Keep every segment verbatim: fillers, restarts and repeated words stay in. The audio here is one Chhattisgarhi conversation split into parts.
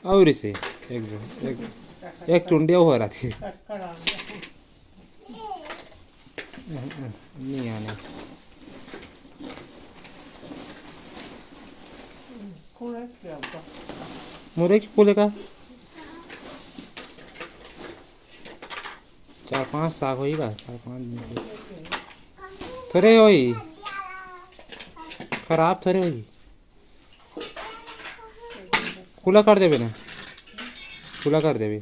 और इसे एक, एक, एक टुंडिया हो रहा थी। नहीं आने। मुरई के फूल का चार पांच साग होई का, चार पांच दिन के। थोड़े होई, खराब थोड़े होई। खुला कर देबे ना, खुला कर देबे।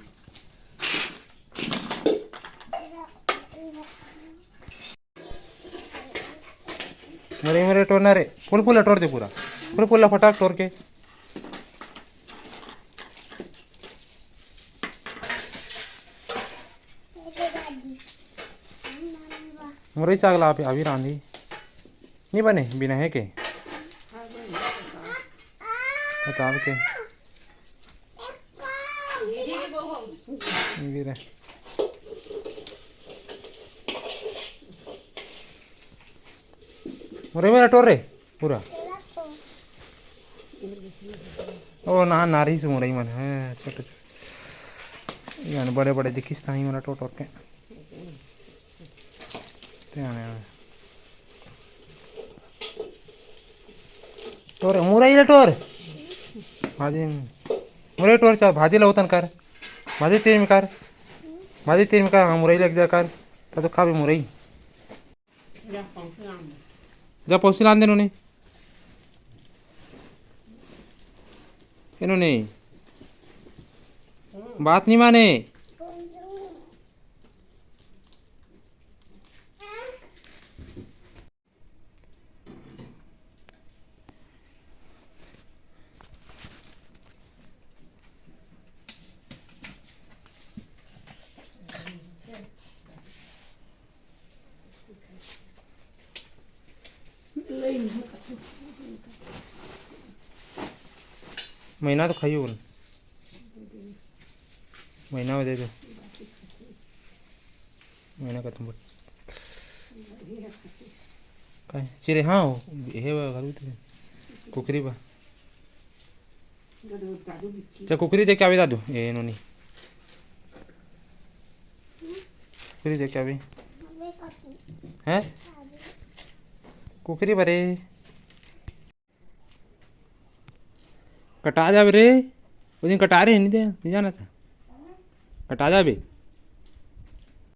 मरे मरे टोरना रे, फूल फूल टोर दे पूरा, फूल फूल फटाक टोर के। मुरई साग ला अभी रांधी। नहीं बने, बिना है के? पताल के। गिरे। मुरई मेरा टोर रे, पूरा। ओ ना, नारी से मुरई मन है, छोटे छोटे। यानी बड़े बड़े दिखिस ताही मोला टोर टोर के। ते आने आने। टोर, मुरई ले टोर। भाजी, मुरई टोर चा, भाजी ला उतन कर। भाजी तेल में कर। भाजी तेल में कर, हाँ, मुरई लग जा कर। ता तो खाबे मुरई। जा पौसी लान दे नोनी। ए नोनी। बात नहीं माने। महीना तो खाइयो बोल। महीना में दे दो। महीना का तुम बोल। काय? चिरे, हाँ, हे बा, करू ते। कुकरी बा। चा कुकरी दे के आवे दादू। ए, नोनी। कुकरी दे के आवे। हैं? कुकरी बरे। कटा जाबे रे। ओ दिन कटा रहे, नहीं दे, नहीं जाना था। कटा जाबे।